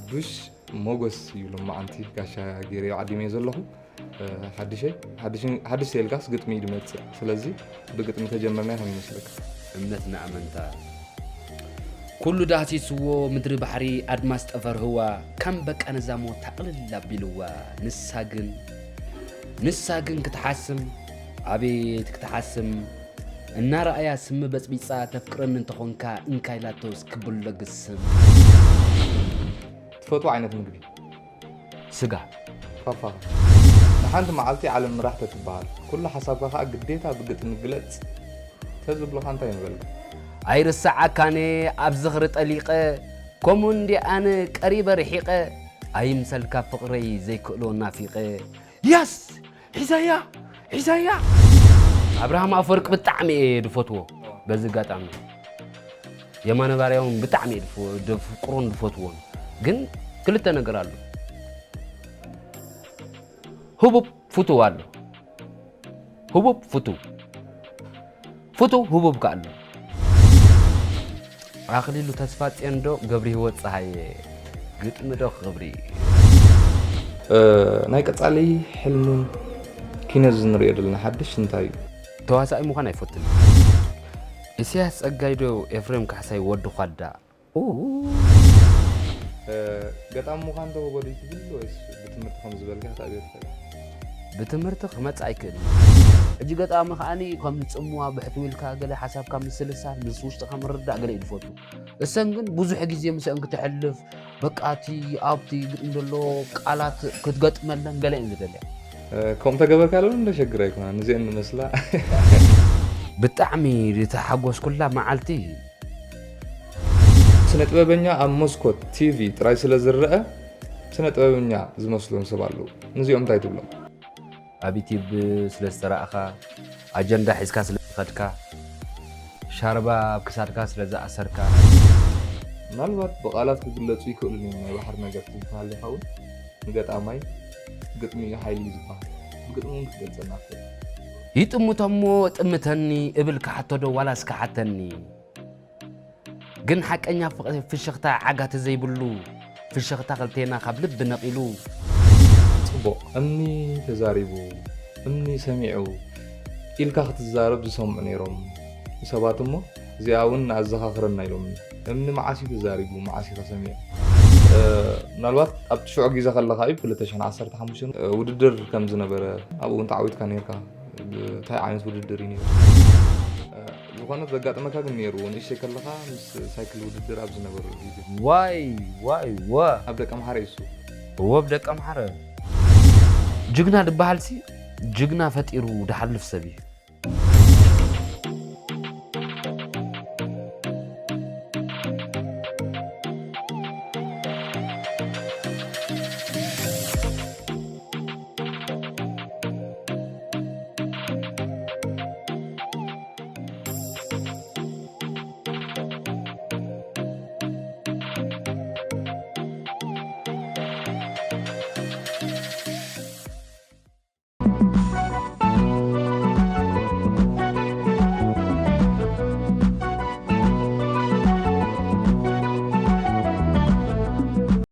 ዱሽ ሞጎስ እዩ ሎማዓንቲ ጋሻ ገይረዮ ዓዲመዮ ዘለኹ። ሓድሸይ ሓድሽ ኢልካስ ግጥሚ እዩ ድመፅእ። ስለዚ ብግጥሚ ተጀመርና ከም ይመስለካ? እምነትና ኣመንታ ኩሉ ዳህሲስዎ ምድሪ ባሕሪ ኣድማስ ጠፈር ህዋ ከም በቃ ነዛሞ ታቕልል ኣቢልዋ። ንሳ ግን ንሳ ግን ክትሓስም ኣቤት ክትሓስም እናረኣያ ስሚ በጽቢጻ ተፍቅረኒ እንተኾንካ እንካይ ላቶስ ክብሎ ግስም። ትፈትዎ ዓይነት ምግቢ? ስጋ። ፋፋ። ንሓንቲ መዓልቲ ዓለም ምራሕ ተትበሃል፣ ኩሉ ሓሳብካ ከኣ ግዴታ ብግጥሚ ግለጽ ተዝብሉኻ እንታይ ምበልካ? ኣይርስዓካን እየ ኣብ ዝኽሪ ጠሊቐ፣ ከምኡ እንድየ ኣነ ቀሪበ ርሒቐ፣ ኣይምሰልካ ፍቕረይ ዘይክእሎ ናፊቐ። የስ! ሒዘያ ሒዘያ ኣብርሃም ኣፈወርቂ ብጣዕሚ እየ ድፈትዎ። በዚ ኣጋጣሚ የማነ ባርያ እውን ብጣዕሚ እየ ድፍ- ድፍቅሮን ድፈትዎን። ግን ክልተ ነገር ኣሎ። ህቡብ ፍቱው ኣሎ። ህቡብ ፍቱው ፍቱው ህቡብ ከ ኣሎ። ኣኽሊሉ ተስፋጽዮን ዶ ገብረሂወት ጸሃየ? ግጥሚ ዶ ክብሪ? ናይ ቀጻሊ ሕልሙን ኪነት ዝንሪኦ ዘለና ሓድሽ እንታይ እዩ? ተዋሳኢ ምዃን ኣይፈቱን። ኢሳያስ ጸጋይ ዶ ኤፍሬም ካሕሳይ ወዲ ዃዳ? ኡ። ገጣሚ ምዃን ተውህቦ ድዩ ትብል ወይስ ብትምህርቲ ከም ዝበልካ ክትኣብዮ ትኽእል? ብትምህርቲ ክመጽእ ኣይክእልን። ሕጂ ገጣሚ ከኣኒ ከም ጽምዋ ብሕትው ኢልካ ገለ ሓሳብካ ምስልሳል ምስ ውሽጥኻ ምርዳእ ገለ እዩ ዝፈቱ። እሰን ግን ብዙሕ ግዜ ምስአን ክተሕልፍ በቃ እቲ ኣብቲ ግጥሚ ዘሎ ቃላት ክትገጥመለን ገለ እየን ዝደልያ። ከምኡ ተገበርካ ዶ እንደ ሸግር ኣይኮና ንዚአን ንመስላ። ብጣዕሚ ዝተሓጎስኩላ መዓልቲ ስነ ጥበበኛ ኣብ መስኮት ቲቪ ጥራይ ስለ ዝረአ ስነ ጥበበኛ ዝመስሎም ሰብ ኣለዉ። ንዚኦም እንታይ ትብሎም? ኣብ ዩቲብ ስለ ዝተራእኻ፣ ኣጀንዳ ሒዝካ ስለ ዝኸድካ፣ ሻርባ ኣብ ክሳድካ ስለ ዝኣሰርካ። ምናልባት ብቓላት ክግለጹ ይኽእሉን እዮም ናይ ባሕሪ ነገርቲ ዝበሃል ይኸውን። ንገጣማይ ግጥሚ እዩ ሓይሊ እዩ ዝበሃል። ብግጥሚ እውን ክትገልጸልና ትኽእል። ይጥምቶ እሞ ጥምተኒ እብል ክሓቶ ዶ ዋላስ ክሓተኒ? ግን ሓቀኛ ፍቕሪ ፍሽኽታ ዓጋቲ ዘይብሉ ፍሽኽታ ክልቴና ካብ ልቢ ነቒሉ። ጽቡቕ እምኒ ተዛሪቡ እምኒ ሰሚዑ ኢልካ ክትዛረብ ዝሰምዑ ነይሮም ሰባት እሞ እዚኣ እውን ንኣዘኻኽረና ኢሎምኒ። እምኒ መዓስ እዩ ተዛሪቡ መዓስ ኢኻ ሰሚዑ? ምናልባት ኣብቲ ሽዑ ግዜ ከለኻ እዩ ብ ክልተ ሽሕን ዓሰርተ ሓሙሽተን ውድድር ከም ዝነበረ ኣብኡ እውን ተዓዊትካ ነይርካ። እንታይ ዓይነት ውድድር እዩ ነይሩ? ዝኾነ ዘጋጠመካ ግን ነይሩ ንእሽተይ ከለኻ ምስ ሳይክል ውድድር ኣብ ዝነበረሉ ግዜ። ዋይ ዋይ ወ ኣብ ደቂ ኣምሓረ እዩ እሱ። እወ ኣብ ደቂ ኣምሓረ። ጅግና ዝበሃል ሲ ጅግና ፈጢሩ ዝሓልፍ ሰብ እዩ።